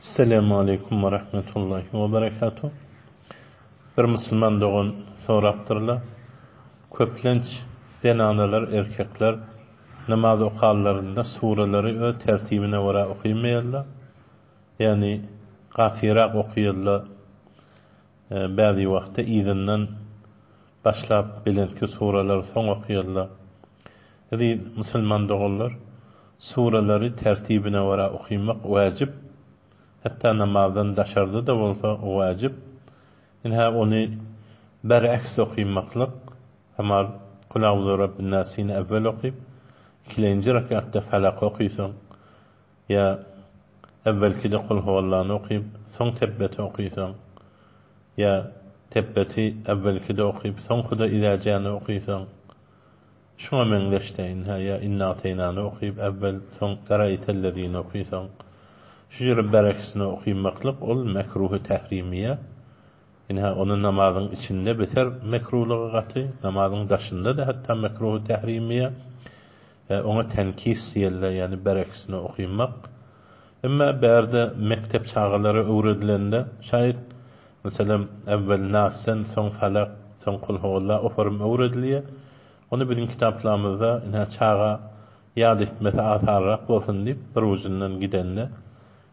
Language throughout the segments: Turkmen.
Esselamu aleýkum we rahmetullahi we berekatuh. Bir musulman dogan sorapdyrlar, Köplenç zenanalar, erkekler namaz okanlarynda surelary öz tertibine görä okymaýarlar. Ýagny gatyrak okyarlar, bäzi wagtda yzyndan başlap belentki surelary soň okyarlar. Eziz musulman doganlar, surelary tertibine görä okymak wajyp, hatda namazdan daşarda-da bolsa wajyp. Ynha ony beraks okymaklyk, hamal, Kul auzu birabbin-nasini ewwel okyp, ikilenji rekatda Falaky okysaň, ýa ewwelkide Kul huwallany okyp, soň Tebbeti okysaň, ýa Tebbeti ewwelkide okyp, soňkuda Izäjäni okysaň, Şuňa meňzeş-dä ynha, ýa Inna a'teýnany okyp äwwel, soň Eraýtellezini okysaň. Şu ýere berekisini okymaklyk ol mekruhy tährimiýe. Ynha, ony namazyň içinde beter mekruhlygy gaty, namazyň daşynda-da hatda mekruhy tährimiýe. Oňa tenkis diýerler, ýagny berekisini okymak. Emma bärde mekdep çagalara öwredilende, şaýat, meselem, äwwel Nasden, soň Falak, soň Kulhuwalla oforum öwredilýär. Ony biziň kitaplarymyzda, ine, çaga ýat etmesi asanrak bolsun diýip, bir ujundan gidende,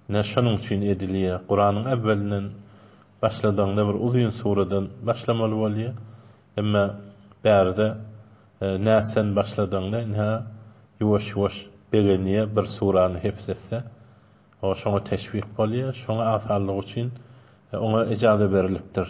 ine, şonuň üçin edilýär. Kuranyň äwwelinden başladaňda bir uzyn suradan başlamaly bolýar. Emma bärde Näsden başladaňda, ine, ýuwaş-ýuwaş begenýär, bir surany hepz etse, o şoňa teşwik bolýar, şoňa asanlyk üçin oňa ejaza berlipdir.